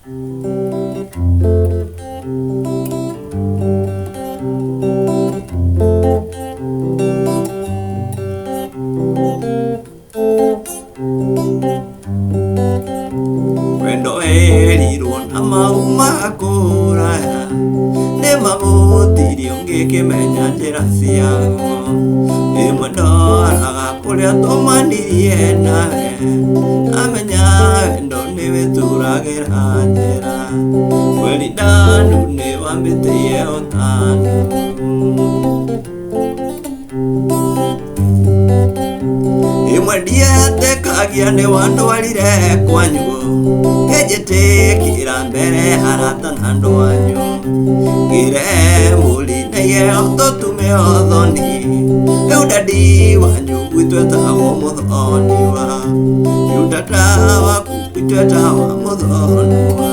Wendo werirwo na mau ma kũraya nĩ mahũtirio ngĩkĩmenya njĩra ciaguo. Ĩmwe ndoraga kũrĩa tũmanirie nawe amenya wendo nĩ wĩturagĩra njĩra. Kweli ndanu nĩ wambĩtĩie ũtanu. Ĩmwe ndietĩkagia nĩ wandwarire kwanyu ngĩnjĩtĩkĩra mbere arata na andũ anyu ngĩre mũrinaie tũtume ũthoni rĩu dadi wanyu gwitũ etagwo mũthoniwa rĩu tata waku gwitũ etagwo mũthoniwa.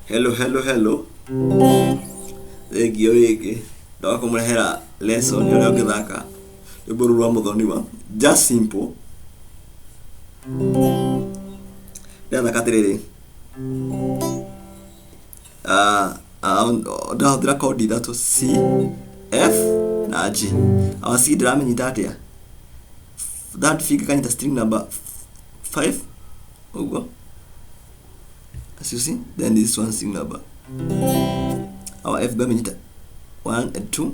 Hello, hello, hello. Thengio rĩngĩ ndoka kũmũrehera lesson ũrĩa ũngĩthaka rwĩmbo rũrũ rwa mũthoniwa just simple. Ndĩrathaka atĩrĩrĩ, ndĩrahũthĩra kondi ithatũ C, F na G. Our C ndĩramĩnyita atĩa? Third finger kanyita string number 5 ũguo, as you see. Then this one string number our F ngamenyita 1 and 2,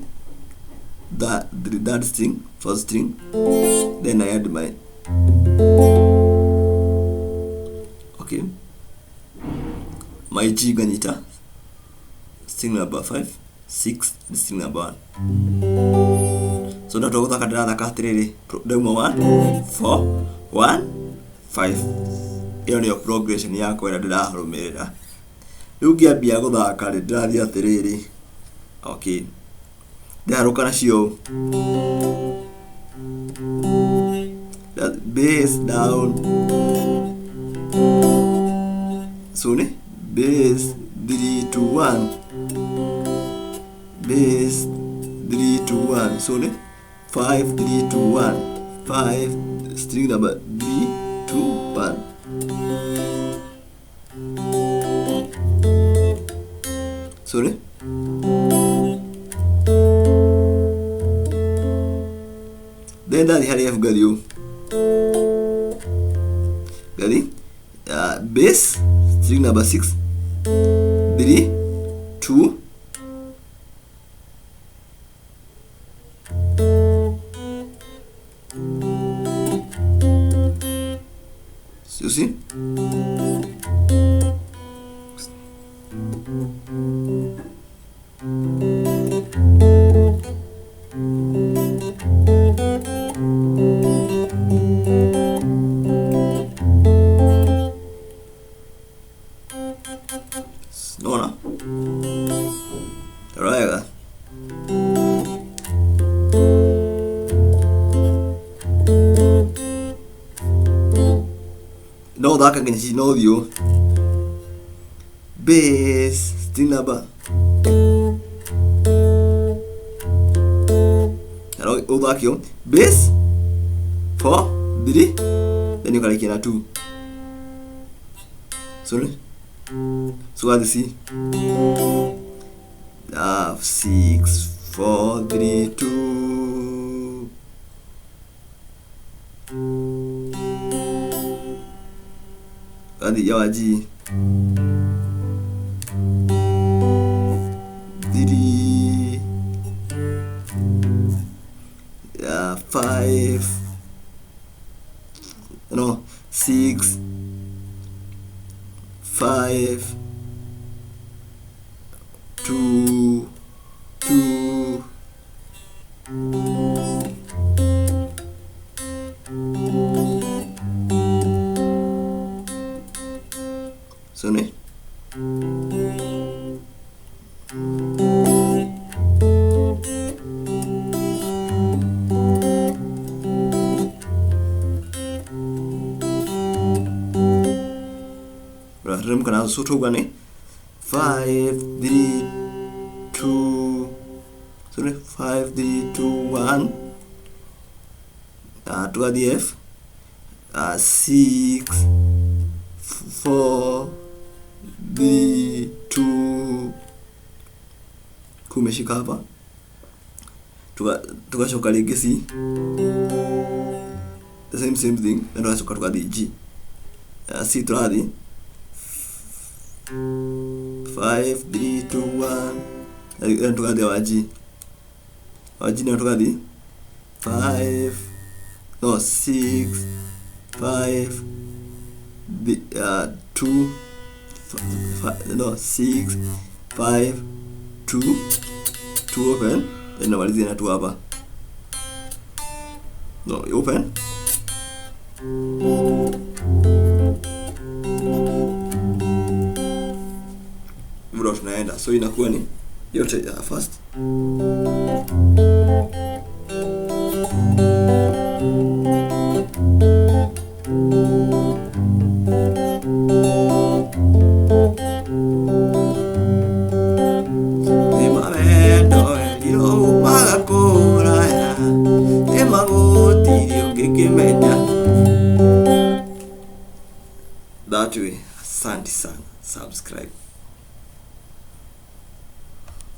the third string, fourth string, then I add my okay my G nganyita string number 5, 6 and string number 1. So ndatua gũthaka ndĩrathaka atĩrĩrĩ, ndauma 1 4 1 5. Ĩyo nĩyo progression yakwa ĩrĩa ndĩrarũmĩrĩra. Rĩu ngĩambia gũthaka rĩ, ndĩrathiĩ atĩrĩrĩ, okay, ndĩraharũka nacio bass down, so nĩ bass 3 2 1, bass 3 2 1, so nĩ 5 3 2 1, 5 string number 3 2 1. Sorry. Then ndathiĩ harĩ F ngathiĩ ũũ. Ngathiĩ bass string number 6 3 2 You see? Nona? Wega. No ũthaka nginya ici no ũthiĩ ũũ. Bass string number no ũthake ũũ bass 4 3 then ũkarĩkia na 2. Sorry. So what is C? 6 4 3 2. Adi yawa G. 3 5 no 6 5 2 2. So nĩ rĩmũka na so tauga nĩ 5 3 2, sorry, 5 3 2 1, tũgathiĩ F, 6 4 3 2, kumeshika hapa, tugacoka rĩngĩ C, the same same thing, then tugacoka tũgathiĩ G. C tũrathiĩ 5 3 2 1, then tũgathiĩ wa G, wa G nayo tũgathiĩ 5, no, 6 5 2, no, 6 5 2 2 open, then namalizia na 2 hapa, no, open. Hivyo tunaenda, so inakuwa ni yote ya first. That way. Asante sana, subscribe.